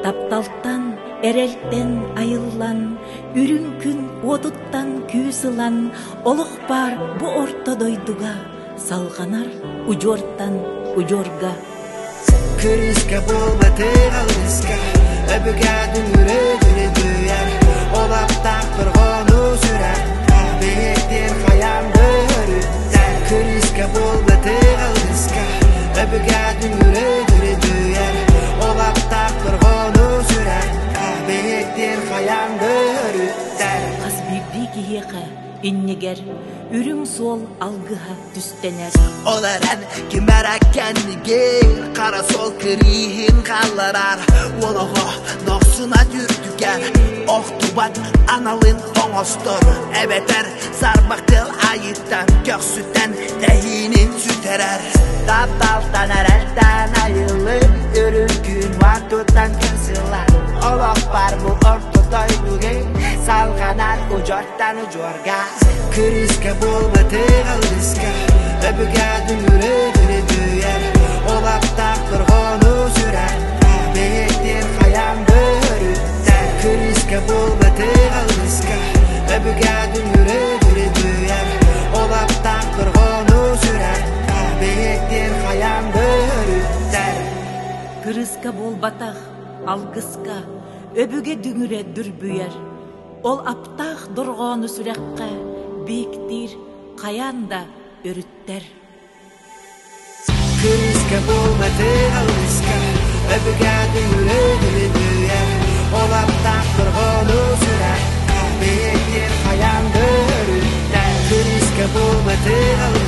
Тапталтан, эрэлтэн айыллан, үрүҥ күн уотуттан күүс ылан, олох баар бу орто дойдуга салҕанар удьуортан удьуорга. Кырыска буолбатык алыска, өбүгэдин үрү-дүрүдүйэр, олохтоох торҕону сүрэх, биһиктиир хайаан бөрүттэр. Кырыска буолбатык алыска, өбүгэдин үрү-дүрүдүйэр, олохтоох торҕону сүрэх, биһиктиир хайаан бөрүттэр. Хас биирдии киһиэхэ иннигэр үрүҥ суол алгыһа түстэнэр. Ол эрэн ким эрэ кэннигэр хара суол кирииһин хаалларар олоҕо дохсуна үрдүгэр охтубат аналын оҥостор эбэтэр сарбах тыл айыттан көхсүттэн тэһиинин сүтэрэр тапталтан эрэлтэн айыллыы үрүҥ күн уотуттан күн сыллар олох бар бу орто дойдуга салҕанар удьуортан удьуорга Кырыска буолбатык алгыска, өбүгэ дүҥүрэ-дүрүдүйэр, олохтоох дорҕоону сүрэх, биһиктиир хайаан бөрүттэр. Кырыска буолбатык алгыска, өбүгэ дүҥүрэ-дүрүдүйэр, олохтоох дорҕоону сүрэх, биһиктиир хайаан бөрүттэр. Кырыска буолбатах алгыска, өбүгэ дүҥүрэ дүрбүйэр, Ол аптаах дорҕоону сүрэххэ бииктиир хайаан да өрүттэр. Кырыска буолбатык алгыска, өбүгэ дүҥүрэ-дүрүдүйэр, ол аптаах дорҕоону сүрэх, биһиктиир хайаан да өрүттэр. Кырыска буолбатык алгыска,